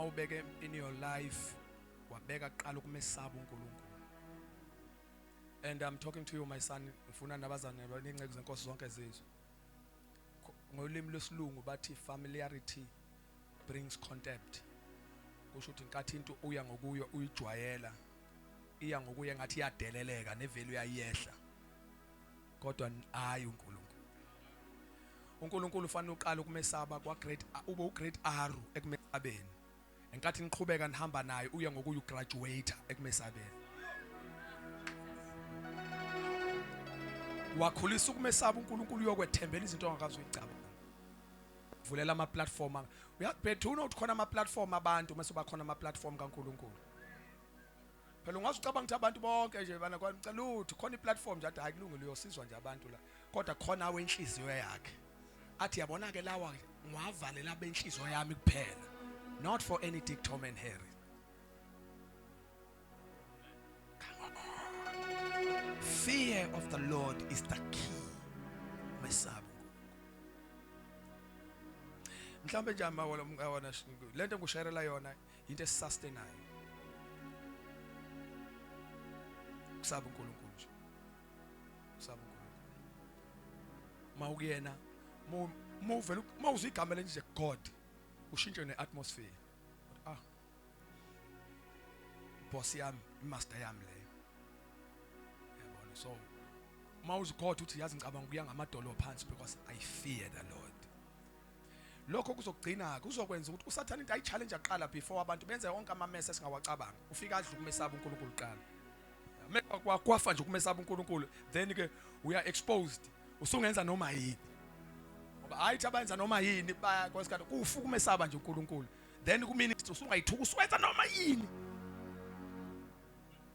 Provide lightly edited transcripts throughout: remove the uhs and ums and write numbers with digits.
mawubeke in your life wabeka kuqala ukumesaba uNkulunkulu. And I'm talking to you my son, ngifuna nabazane ningceku zenkosi zonke zizwe. Ngolimi lwesilungu bathi familiarity brings contempt. Kusho ukuthi inkathi into uya ngokuyo uyijwayela iya ngokuye ngathi iyadeleleka nevalue yayiyehla. Kodwa hayi uNkulunkulu. uNkulunkulu ufanele uqale ukumesaba kwa grade ube ugrade R ekumesabeni. Enkathi niqhubeka nihamba naye uya ngokuya ugraduate ekumesabeni. Wakhulisa ukumesaba uNkulunkulu uyokwethembela izinto ongakaze uyicabanga. Vulela ama platform. Uyabhethuna ukuthi khona ama platform abantu mase bakhona ama platform kaNkulunkulu. Phela ungaze ucabanga ukuthi abantu bonke nje bana kwacela lutho khona iplatform nje athi hayi kulungile uyosizwa nje abantu la kodwa khona awenhliziyo yakhe athi yabona ke lawa ngiwavalela benhliziyo yami kuphela not for any Dick Tom and Harry. Come on. Fear of the Lord is the key. Mesaba mhlawumbe nje amawona lento engusherela yona into esisustainayo kusaba uNkulunkulu nje kusaba uNkulunkulu uma ukuyena muvela uma uzwa igama lenje God ushintshe neatmosphere ah boss yami imaster yami leyo yabona so uma uzigod uthi yazi ngicabanga ukuya ngamadolo phansi because I fear the Lord. Lokho kuzogcina kuzokwenza ukuthi uSathane into ayi-challenge aqala before abantu benze wonke amamese esingawacabanga. Ufika adla ukumesaba uNkulunkulu kuqala. Kwafa nje ukumesaba uNkulunkulu then ke we are exposed. Usungenza noma yini. Ngoba hayi ukuthi abenza noma yini baya kwesikhathi kufa ukumesaba nje uNkulunkulu. Then ku ministry usungayithuka usuwenza noma yini.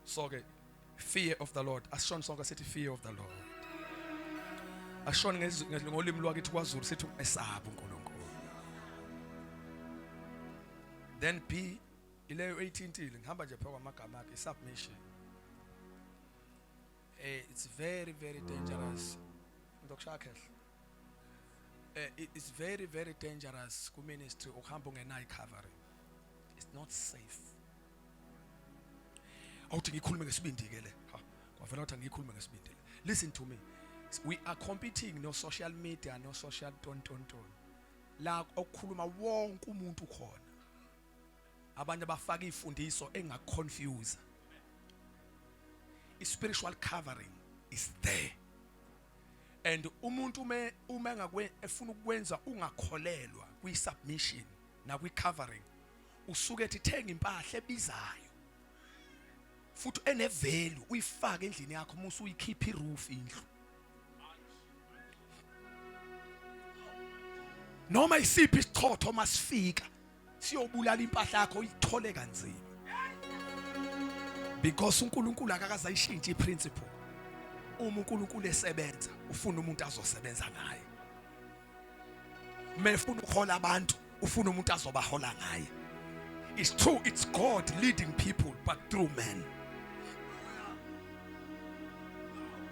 So ke fear of the Lord asishoni sonke sithi fear of the Lord asishoni ngolimi lwakithi kwaZulu sithi ukumesaba uNkulunkulu then B ileyo eyithintile ngihamba nje phela kwamagama akhe submission eh it's very very dangerous ngizokushaya khehla eh it's very very dangerous ku ministry ukuhamba ungenayo covering it's not safe awuthi ngikhulume ngesibindi ke le ha kwavela ukuthi angikhulume ngesibindi le listen to me we are competing no social media no social ton ton ton la okukhuluma wonke umuntu khona abantu abafaka ifundiso engaconfuse i spiritual covering is there and umuntu uma uma engakwe efuna ukwenza ungakholelwa kwi submission nakwi covering usuke ethi thenga impahla ebizayo futhi enevalue uyifake endlini yakho uma usuyikhipha iroof indlu noma isiphi isichotho masifika siyobulala impahla yakho uyithole kanzima because uNkulunkulu akakaze ayishintshe iprinciple uma uNkulunkulu esebenza ufuna umuntu azosebenza ngaye mefuna ukuhola abantu ufuna umuntu azobahola ngaye it's true it's God leading people but through men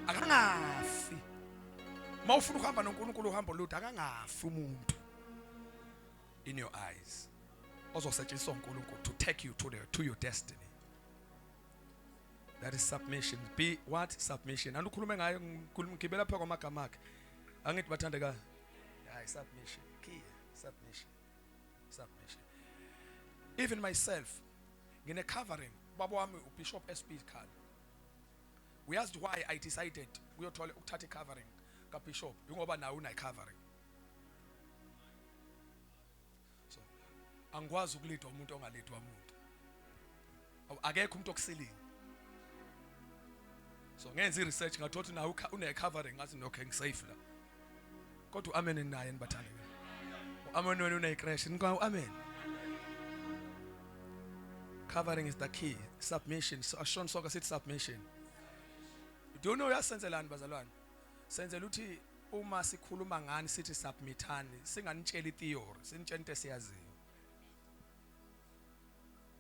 akangafi mawufuna ukuhamba noNkulunkulu uhambo lude akangafi umuntu in your eyes ozosetshenziswa uNkulunkulu to take you to the to your destiny that is submission be what submission andikhulume ngayo ngikhuluma ngibela pha kwamagama akhe angithi bathandeka hayi submission key submission submission even myself ngine covering ubaba wami uBishop SB Khali uyazi why I decided uyothola ukuthatha i-covering kaBishop ingoba nawe unayi covering so angikwazi ukulidwa umuntu ongalidwa umuntu akekho umuntu okusilingi so ngenza i-research ngathola ukuthi nawe une-covering ngathi no okay ngisafe la kodwa u-amen naye nibathandeke u-amen wena une-crash nikwa u-amen covering is the key submission so ashon soka sithi submission do you know uyasenzelani bazalwane senzela ukuthi uma sikhuluma ngani sithi submithani singanitsheli theory sinitshela into esiyaziyo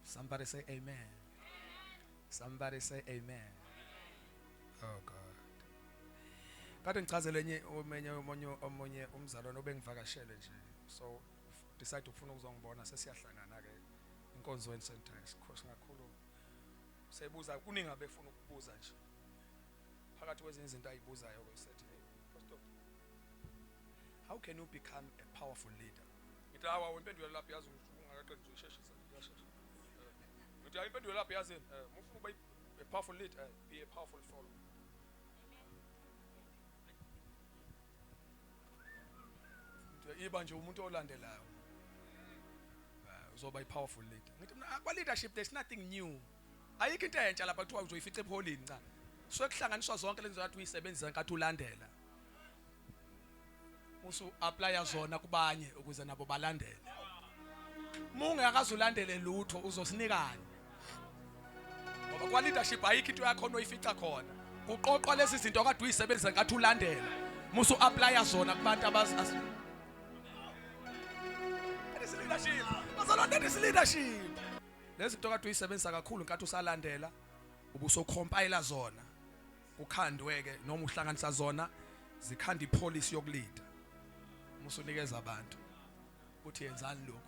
somebody say amen somebody say amen oh god kade ngichazele enye omenye omunye omunye umzalwane obengivakashele nje so decide ukufuna ukuzongibona sesiyahlangana ke Enkonzweni sentime sikhosi ngakhuluma. Usebuza kuningi abefuna ukubuza nje. Phakathi kwezinye izinto ayibuzayo ke usethi, hey, Pastor, how can you become a powerful leader? Ngithi hawa impendulo lapho yazi ungakaqedi uzoyisheshisa iyashesha. Ngithi hayi impendulo lapho yazi ufuna ukuba a powerful leader, be a powerful follower. Iba nje umuntu olandelayo. Uzoba i-powerful leader. Ngithi mina kwa leadership there's nothing new. Ayikho into entsha lapha kuthiwa uzoyifica ebuholini cha. Suke kuhlanganiswa zonke lezi zinto uyisebenzisa nkathi ulandela. Usu applya zona kubanye ukuze nabo balandele. Uma ungakaze ulandele lutho uzosinikani? Ngoba kwa leadership ayikho into yakho oyifica khona. Kuqoqwa lezi zinto kade uyisebenzisa nkathi ulandela. Musu applya zona kubantu abazi. That is leadership. Bazalwane, that is leadership. Lezi zinto kade uyisebenzisa kakhulu nkathi usalandela ubusocompile zona. Kukhandwe ke noma uhlanganisa zona zikhanda ipolicy yokuleader. Musunikeza abantu uthi yenzani lokhu.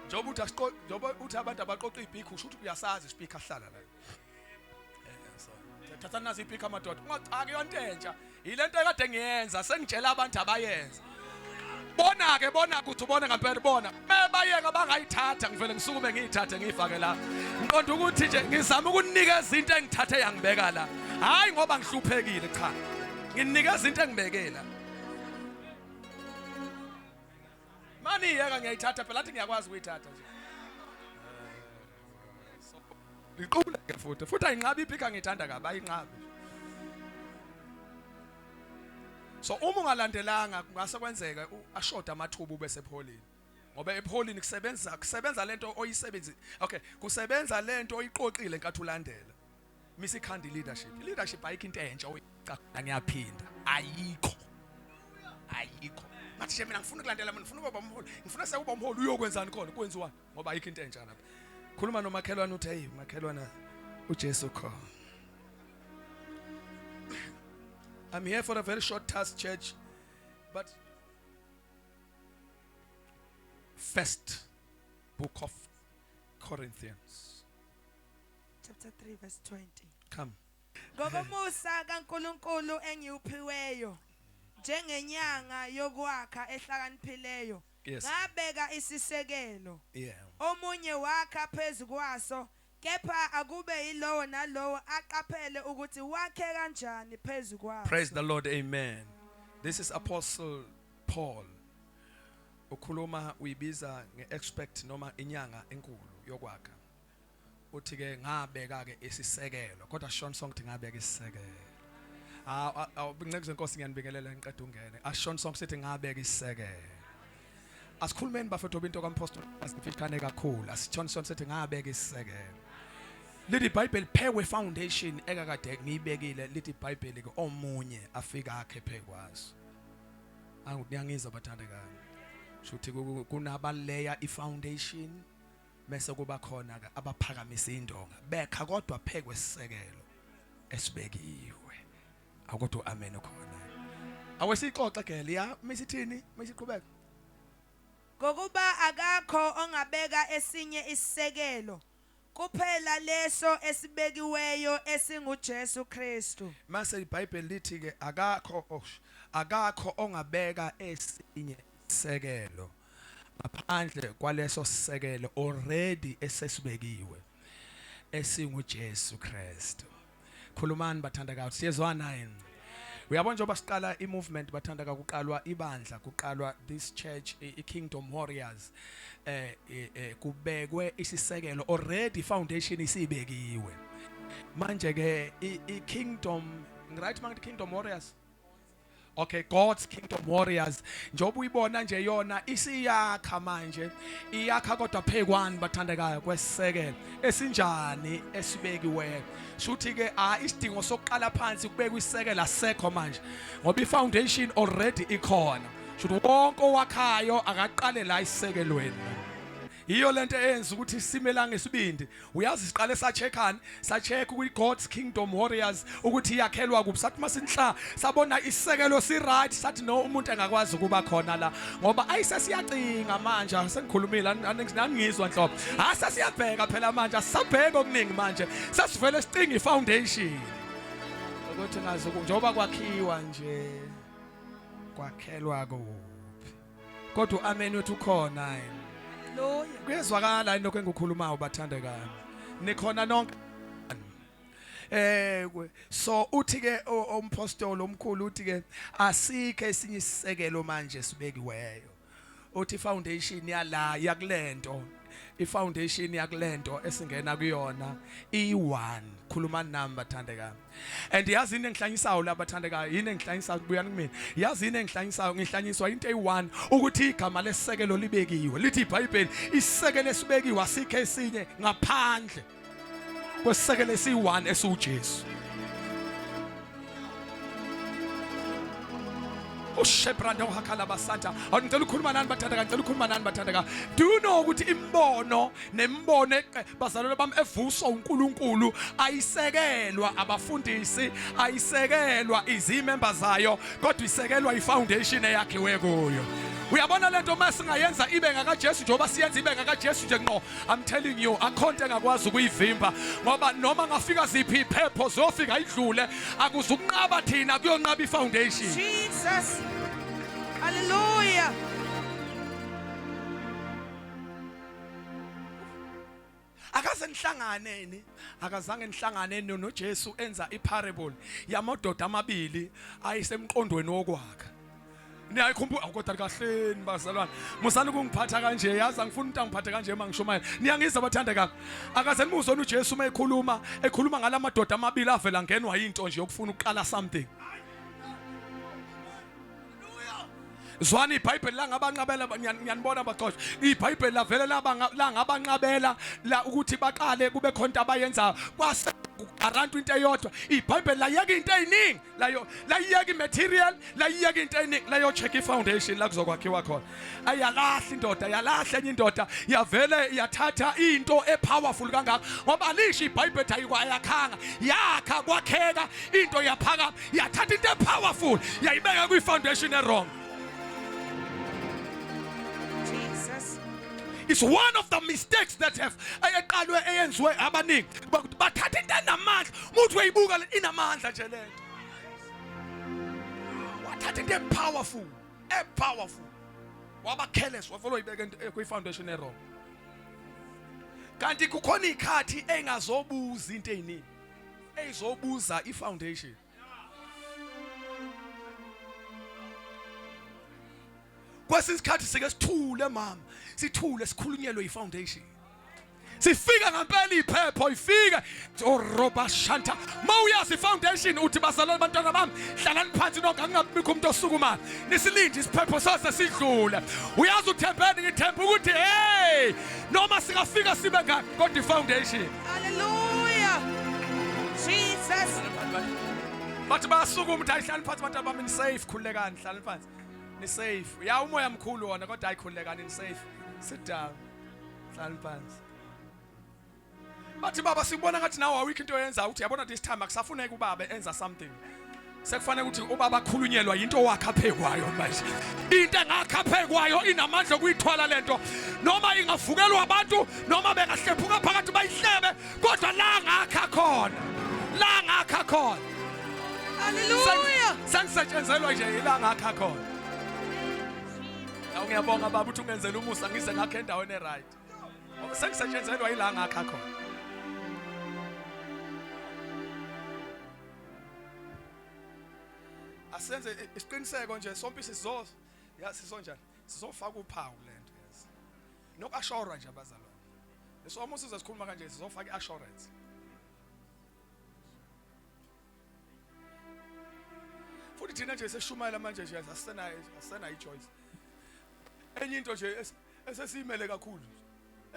Njengoba uthi asiqo njengoba uthi abantu abaqoqa ibhikhu usho ukuthi uyasazi ispeaker ahlala la. So thatha nazi ibhikhu amadoda ungacaki yonto entsha. Yilento ekade ngiyenza sengitshela abantu abayenza. Bona ke bona ukuthi ubona ngempela bona. Bebayeka bangayithatha ngivele ngisukume ngiyithathe ngiyifake la. Ngiqonda ukuthi nje ngizama ukunikeza into engithathe yangibeka la. Hayi ngoba ngihluphekile cha. Nginikeza into engibeke la. Mani yeka ngiyayithatha phela athi ngiyakwazi ukuyithatha nje. Ngiqule ke futhi. Futhi ayinqabi iphika ngiyithanda kabi ayinqabi. So uma ungalandelanga kungase kwenzeke ashoda amathuba ube sepholini. Ngoba epholini kusebenza kusebenza lento oyisebenzi. Okay, kusebenza lento oyiqoqile nkathi ulandela. Misikhandi leadership. Leadership ayikho into entsha oyicabanga ngiyaphinda. Ayikho. Ayikho. Ngathi nje mina ngifuna ukulandela mina ngifuna ukuba umholi. Ngifuna sekuba umholi uyokwenzani khona kwenziwani ngoba ayikho into entsha lapha. Khuluma nomakhelwane uthi hey makhelwana uJesu khona. I'm here for a very short task church but first book of Corinthians chapter 3 verse 20 come Ngokomusa kaNkuluNkulu engiwuphiweyo njengenyanga yokwakha ehlakaniphileyo Yes. ngabeka isisekelo yeah omunye wakha phezu kwaso kepha akube yilowo nalowo aqaphele ukuthi wakhe kanjani phezu kwaso Praise the Lord, amen. This is Apostle Paul. Ukhuluma uyibiza ngeexpert noma inyanga enkulu yokwakha. Uthi ke ngabeka ke isisekelo kodwa Sean Song uthi ngabeka isisekelo. Ah inceku zenkosi ngiyanibingelela ngiqeda ungene. Ashon Song sithi ngabeka isisekelo. Asikhulumeni bafethu into kaMpostoli asifishane kakhulu. Asishon Song sithi ngabeka isisekelo. Lithi iBhayibheli phewe foundation ekakade ngiyibekile lithi iBhayibheli ke omunye afika akhe phekwazo. Angithi niyangizwa bathandekayo. Shuthi kunabaleya ifoundation Mese kuba khona ke abaphakamisa indonga bekha kodwa phekwe sisekelo esibekiwe. Akodwa amen khona. Awesixoxe gele ya misithini misiqhubeka. Ngokuba akakho ongabeka esinye isisekelo kuphela leso esibekiweyo esinguJesu Kristu. Mase iBhayibheli lithi ke akakho oh, akakho ongabeka esinye isisekelo ngaphandle kwaleso sisekelo already esesibekiwe esinguJesu Kristu. Khulumani bathandekayo, siyezwana yini? Uyabona njengoba siqala i-movement bathandeka kuqalwa ibandla kuqalwa this church i-Kingdom Warriors kubekwe isisekelo already foundation isibekiwe. Manje ke i-Kingdom ngiright mangithi Kingdom Warriors Okay, God's Kingdom Warriors njengoba uyibona nje yona isiyakha manje iyakha kodwa phekwani bathandekayo kwesekelo esinjani esibekiweyo shuthi ke a isidingo sokuqala phansi kubekwa isekelo asekho manje ngoba ifoundation already ikhona shuthi wonke owakhayo akaqale la isekelweni. Yiyo lento eyenza ukuthi simela ngesibindi. Uyazi siqale sacheckani, sacheck kwi God's Kingdom Warriors ukuthi iyakhelwa kuphi. Sathi masinhla sabona isekelo si right, sathi no umuntu engakwazi ukuba khona la ngoba ayisesiyacinga manje, sengikhulumile aningizwa nhlobo. Asesiyabheka phela manje, asisabheka okuningi manje. Sesivele sicinga ifoundation. Ukuthi ngazi njengoba kwakhiwa nje kwakhelwa kuphi. Kodwa uamen wethu ukhona yini? Hallelujah. Kuyezwakala yini lokho engikukhulumayo bathandekayo? Nikhona nonke. So uthi ke umpostoli omkhulu uthi ke asikho esinye isisekelo manje sibekiweyo. Uthi foundation yala yakulento, ifoundation yakulento esingena kuyona i1. Khuluma nami bathandekayo. And yazi into engihlanyisayo la bathandekayo, yini engihlanyisayo buyani kumina. Yazi yini engihlanyisayo, ngihlanyiswa into eyi1 ukuthi igama lesisekelo libekiwe. Lithi iBhayibheli isisekelo esibekiwe asikho esinye ngaphandle kwesisekelo esiyi1 esiwuJesu. Ushebranda uhakhala basanta. Awungicela ukukhuluma nani bathandeka, ngicela ukukhuluma nani bathandeka. Do you know ukuthi imbono nembono bazalwane bami evuswa uNkulunkulu ayisekelwa abafundisi, ayisekelwa izimember zayo, kodwa isekelwa ifoundation eyakhiwe kuyo. Uyabona lento uma singayenza ibe ngakaJesu njengoba siyenza ibe ngakaJesu nje ngqo, I'm telling you akho nto engakwazi ukuyivimba, ngoba noma ngafika ziphi iphepho ziyofika idlule, akuzukunqaba thina, kuyonqaba ifoundation. Jesus. Hallelujah. Akaze nihlangane ni, akazange nihlangane noJesu enza iparable yamadoda amabili ayisemqondweni wokwakha. Niyayikhumbula kodwa kahleni bazalwane, musani ukungiphatha kanje, yazi angifuni umuntu angiphathe kanje uma ngishumayela. Niyangizwa bathandeka? Akaze nimuzwe uJesu uma ekhuluma, ekhuluma ngalamadoda amabili avela ngenwa into nje yokufuna ukuqala something. Zwani iBhayibheli langabanqabela, ngiyanibona baxoshwa. IBhayibheli lavele langabanqabela la ukuthi baqale kube khona into abayenzayo. Kwase kugarantwa into eyodwa. IBhayibheli layeka into eziningi, layo layeka imaterial, layeka into eziningi, layo check ifoundation la kuzokwakhiwa khona. Ayalahla indoda, yalahla enye indoda, yavele yathatha into epowerful kangaka ngoba alisho iBhayibheli ayikwayakhanga, yakha kwakheka into yaphakama, yathatha into epowerful yayibeka kwi foundation e wrong. Jesus. It's one of the mistakes that have eqalwe eyenziwe abaningi. Bathatha into enamandla, umuntu uyayibuka le inamandla nje lento. Wathatha into epowerful, epowerful. Waba careless, wavele wayibeka into kwi foundation e wrong. Kanti kukhona ikhathi engazobuza into eziningi, eyizobuza ifoundation. Kwesinye isikhathi sike sithule mama, sithule sikhulunyelwe ifoundation. Sifika ngempela iphepho ifika oroba shanta. Mawuyazi ifoundation uthi bazalwane bantwana bami hlalani phansi nonke, akungabikho umuntu osukumayo. Nisilinde isiphepho sose sidlule. Uyazi uthembeni, ngithemba ukuthi hey noma singafika sibe ngaka kodwa ifoundation. Hallelujah. Jesus. Bathi bayasukuma ukuthi ayihlali phansi bantwana bami, ni safe, khululekani, hlalani phansi. Ni safe. Ya umoya mkhulu wona kodwa ayikhululekani, ni safe. Sit down. Hlalani phansi. Bathi baba sikubona ngathi nawe awikho into oyenzayo, uthi yabona this time akusafuneki ubaba enza something. Sekufanele ukuthi ubaba akhulunyelwa into wakhe aphekwayo manje. Into engakha aphekwayo inamandla okuyithwala lento. Noma ingavukelwa abantu, noma bengahlephuka phakathi bayihlebe, kodwa la ngakha khona. La ngakha khona. Hallelujah. Sengisetshenzelwa nje ila ngakha khona. Awu ngiyabonga baba ukuthi ungenzele umusa ngize ngakhe endaweni eright. Sengisetshenzelwa ila ngakha khona. Asenze isiqiniseko nje sonke sizo ya sizonjani, sizofaka uphawu lento yazi. Nokuashora nje abazalwane. Leso uma size sikhuluma kanje sizofaka iassurance. Futhi thina nje seshumayela manje nje asisenayo ichoice. Enye into nje esesiyimele kakhulu,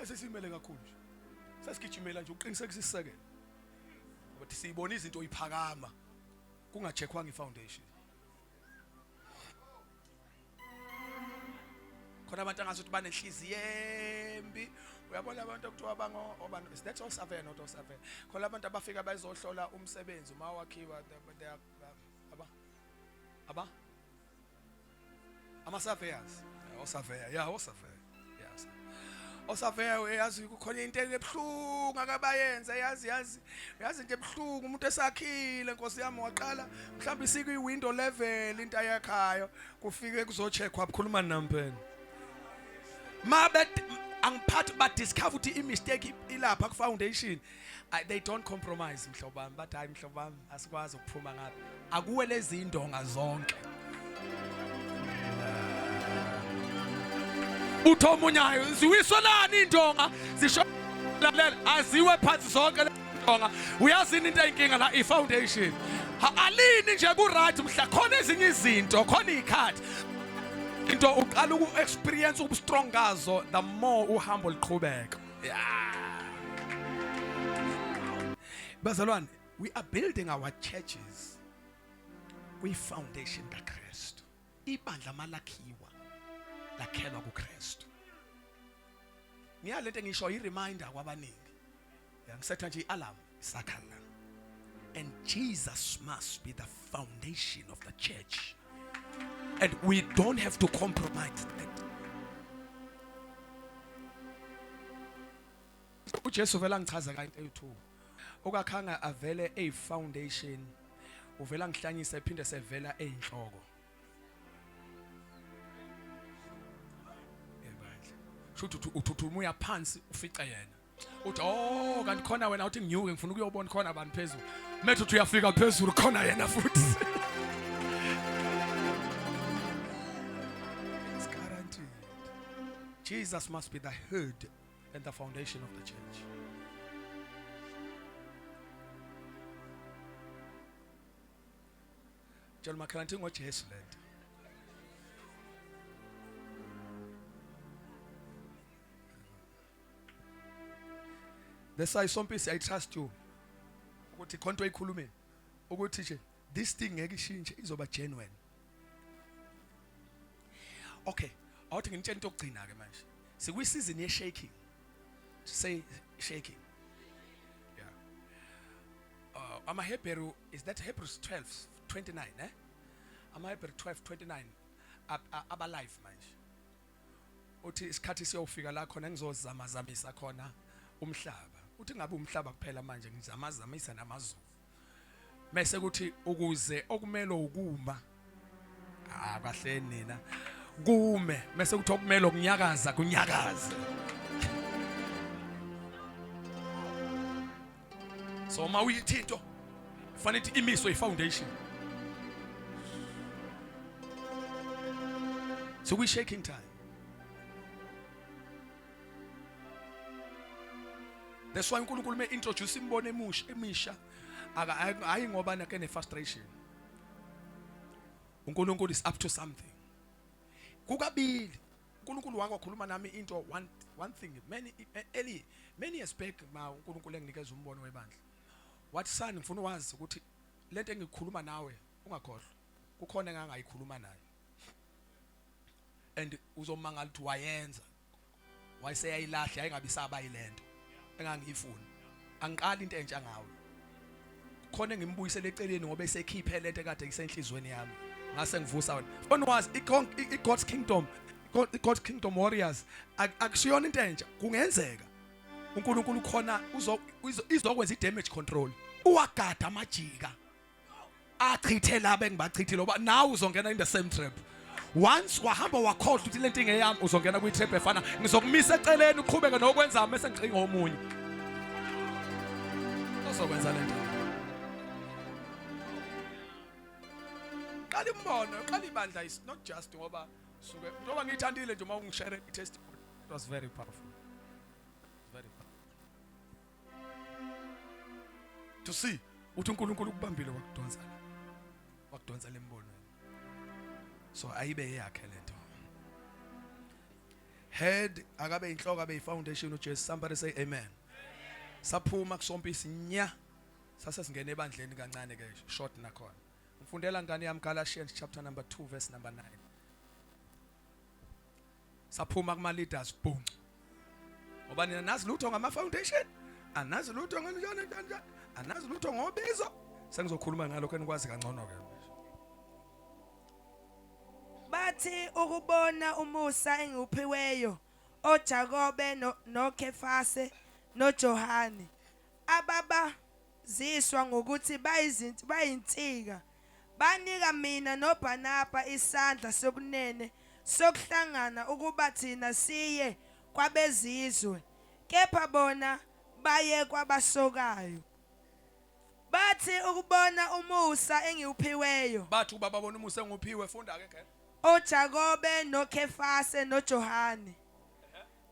esesiyimele kakhulu nje. Sesigijimela nje ukuqinisekisa isisekelo. Ngoba siyibona izinto iphakama kungacheckwa ngefoundation. Khona abantu angazi ukuthi banenhliziyo embi. Uyabona abantu okuthiwa bango obani, is that osave, not osave, khona abantu abafika bazohlola umsebenzi uma wakhiwa, they are aba ama surveyors, osurveyor, yeah, osurveyor, yeah, osurveyor. Uyazi kukhona into ebuhlungu akabayenza, yazi yazi yazi into ebuhlungu, umuntu esakhile, nkosi yami, waqala mhlawumbe isikwi window level into ayakhayo, kufike kuzocheckwa, bukhuluma nampela mabe angiphathi, ba discover ukuthi i mistake ilapha ku foundation. They don't compromise, mhlobo wami, bathi hayi mhlobo wami, asikwazi ukuphuma ngapha, akuwe lezi indonga zonke. Uthi omunye hayi, ziwisolani indonga, zisho lalela, aziwe phansi zonke ndonga. Uyazini into eyinkinga la, i foundation alini nje ku right, mhla khona ezinye izinto, khona izikhathi into uqala uku experience ubu strong ngazo the more uhambo liqhubeka. Yeah, bazalwane, we are building our churches kwi foundation kaKristu. Ibandla malakhiwa lakhelwa kuKristu. Ngiyalento engisho i reminder kwabaningi, ngisetha nje i-alarm isakhala. And Jesus must be the foundation of the church and we don't have to compromise that. uJesu vela ngichaza ka into eyi-2 okakhanga avele eyi-foundation, uvela ngihlanyisa ephinde sevela eyinhloko ebandla. Shuthi uthuthuma uya phansi, ufice yena, uthi oh, kanti khona wena, uthi nginyuke ngifuna ukuyobona khona abantu phezulu, methu uthi uyafika phezulu, khona yena futhi. It's guaranteed. Jesus must be the head and the foundation of the church. Tshela umakhelwane ukuthi ngoJesu lento. That's why Sompisi, I trust you. Ukuthi khonto oyikhulumile ukuthi nje this thing ngeke ishintshe, izoba genuine. Okay, awuthi nginitshela into yokugcina ke manje. Sikwi season ye shaking. Say shaking. Yeah. AmaHebheru, is that Hebrews 12:29, eh? AmaHebheru 12:29 aba live manje. Uthi isikhathi siyofika la khona ngizozamazamisa khona umhlaba. Uthi ngabe umhlaba kuphela manje, ngizamazamisa namazulu. Mese kuthi ukuze okumele ukuma, ah kahle nina, kume, mese kuthi okumele ukunyakaza kunyakaze. So uma uyithi into kufanele ithi imiswe i-foundation. So we shaking time. That's why uNkulunkulu me introduce imbono emusha emisha, hayi ngoba nake ne frustration. uNkulunkulu is up to something. Kukabili uNkulunkulu wake wakhuluma nami into one thing many early many years back, ma uNkulunkulu enginikeza umbono webandla, wathi, son, ngifuna uwazi ukuthi lento engikhuluma nawe, ungakhohlwa, kukhona engangayikhuluma naye and uzomangala ukuthi wayenza, wayeseyayilahla, yayingabe isaba yilento engangiyifuni. Angiqali into entsha ngawe, khona engimbuyisele eceleni ngoba esekhiphe lento ekade isenhlizweni yami, ngase ngivusa wena. Fona wazi i-God's kingdom, i-God's kingdom warriors, akusiyona into entsha. Kungenzeka uNkulunkulu khona izokwenza i-damage control, uwagada amajika achithe laba engibachithile, ngoba nawe uzongena in the same trap. Once wahamba wakhohlwa ukuthi lento ingeyami, uzongena kwi-trap efana. Ngizokumisa eceleni, uqhubeke nokwenza, mese ngicinga omunye ozokwenza lento. Qala imbono, qala ibandla is not just ngoba suke njengoba ngiyithandile nje uma ungishare i-testimony. It was very powerful, very powerful to see uthi uNkulunkulu ukubambile, wakudonsa la, wakudonsa lembonweni. So ayibe eyakhe lento. Head akabe inhloko, abe ifoundation uJesu. Somebody say amen. Saphuma kusompisi nya, sase singena ebandleni kancane ke, short nakhona. Ngifundela ngane yami Galatians chapter number 2 verse number 9. Saphuma kuma leaders, boom. Ngoba nina nazi lutho ngama foundation, anazi lutho nganjani kanjani, anazi lutho ngobizo. Sengizokhuluma ngalokho enikwazi kangcono ke. Bathi ukubona umusa engiwuphiweyo oJakobe noKefase noJohane ababaziswa ngokuthi bayinsika banika mina noBarnaba isandla sokunene sokuhlangana ukuba thina siye kwabezizwe kepha bona baye kwabasokayo. Bathi ukubona umusa engiwuphiweyo. Bathi ukuba babona umusa engiwuphiwe funda ke ke. OJakobe noKefase noJohane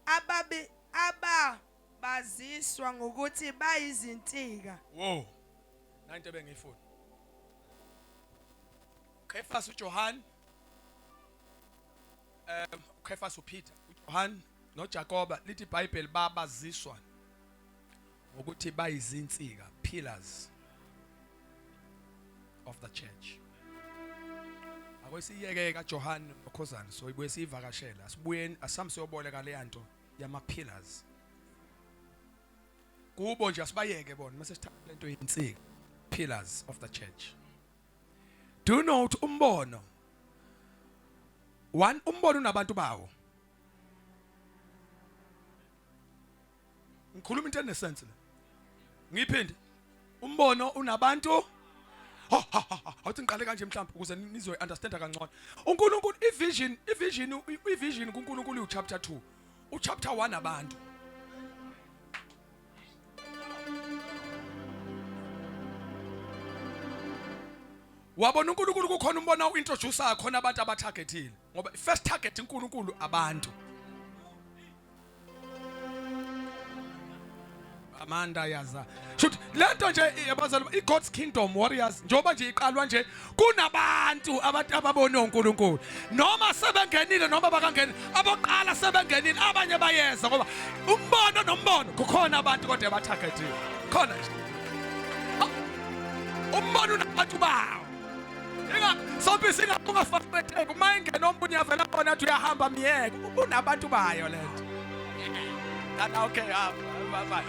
ababi ababaziswa ngokuthi bayizinsika. Wow. Nanto ebengiyifuna. Kefas uJohane uKefas uPeter, uJohane noJakoba lithi iBhayibheli babaziswa ngokuthi bayizinsika, pillars of the church. Akwesiyeke kaJohane noKhozane so ibuye siyivakashela asibuyeni asambe siyoboleka leyanto yama pillars kubo nje asibayeke bona mase sithatha lento yinsika, pillars of the church. Do you know ukuthi umbono one umbono unabantu bawo? Ngikhuluma into enesense la. Ngiphinde, umbono unabantu. Awuthi ngiqale kanje mhlawumbe ukuze nizoyi understand kangcono. UNkulunkulu ivision ivision ivision kuNkulunkulu uchapter 2, uchapter 1 abantu. Wabona uNkulunkulu kukhona umbona uintroduce khona abantu abatargetile ngoba first target uNkulunkulu abantu. Amanda yaza shuthi lento nje abazali iGod's Kingdom Warriors njengoba nje iqalwa nje kunabantu abantu ababone uNkulunkulu noma sebengenile noma bakangeni aboqala sebengenile abanye bayeza ngoba umbono nombono kukhona abantu kodwa abatargetiwe khona nje umbono unabantu bawo. Inga sonke singakungafafetheki uma ingena omunye avela khona athi uyahamba myeke unabantu bayo lento. Tata okay, ah, bye bye.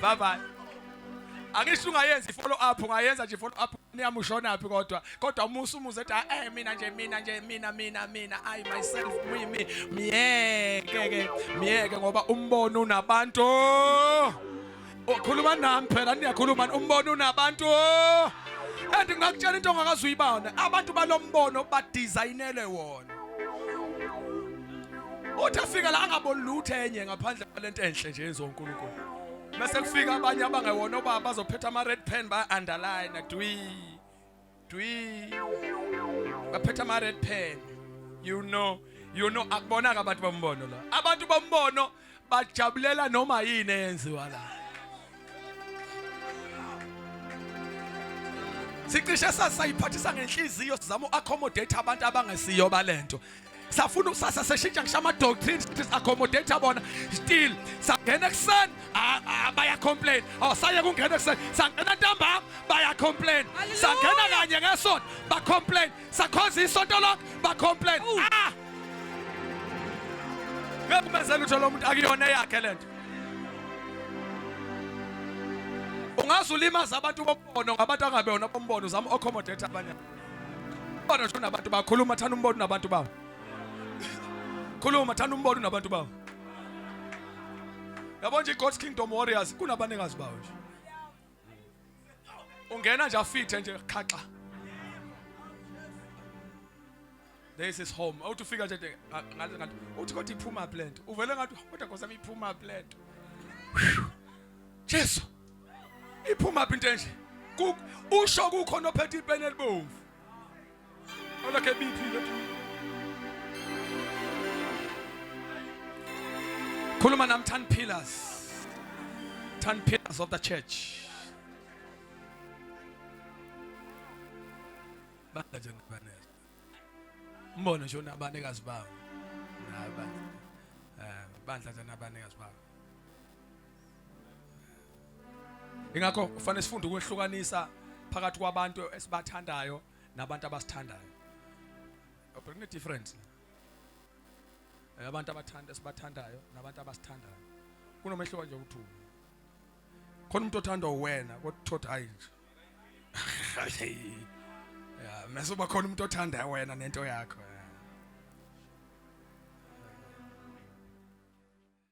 Bye bye. Angisho ungayenza i-follow up, ungayenza nje i-follow up niyamushonaphi kodwa kodwa umusa umuze ethi eh mina nje mina nje mina mina mina I myself me me miyeke ke miyeke ngoba umbono unabantu. Ukhuluma nami phela niyakhuluma umbono unabantu. And ngingakutshela into ongakaze uyibone. Abantu balombono badesignele wona. Uthi afika la angaboni lutho enye ngaphandle kwalento enhle nje yenziwa uNkulunkulu. Bese kufika abanye abangewona obaba bazophetha ama red pen ba underline dwi dwi baphetha ama red pen. You know akubonaka abantu bombono la. Abantu bombono bajabulela noma yini eyenziwa la. Sicishe sasayiphathisa ngenhliziyo sizama uaccommodate abantu abangesiyo balento. Safuna ukusasa seshintsha ngisho ama doctrines sithi accommodate bona still sangena ekuseni baya complain. Oh saye kungena ekuseni sangena ntambama baya complain. Sangena kanye ngesonto ba complain. Sakhonza isonto lonke ba complain. Ah! Ngeke umenzele lutho lo muntu akuyona eyakhe lento. Ungaze ulimaze abantu bombono ngabantu angabona bombono uzama accommodate abanye. Umbono nje unabantu bakhuluma thanda umbono unabantu bawo. Khuluma thanda umbono unabantu bawo. Yabo nje iGod's Kingdom Warriors kunabanikazi bawo nje. Ungena nje afithe nje khaxa. This is home. Awuthi ufika nje ngathi ngathi uthi kodwa iphuma phi lento. Uvele ngathi kodwa Nkosi yami iphuma phi lento. Jesu. Iphuma phi into enje? Usho kukhona ophethe ipeni elibomvu. Olakhe BP lethu. Khuluma nami 10 pillars. 10 pillars of the church. Banda nje nabanezi. Umbono nje unabanikazi bawo. Naba. Eh bandla nje nabanikazi bawo. Ingakho kufanele sifunde ukwehlukanisa phakathi kwabantu esibathandayo nabantu abasithandayo. But kune difference. Abantu abathanda esibathandayo nabantu abasithandayo. Kunomehluko nje uthu. Khona umuntu othandwa uwena kodwa thothi hayi nje. Yeah, mase uba khona umuntu othanda wena nento yakho.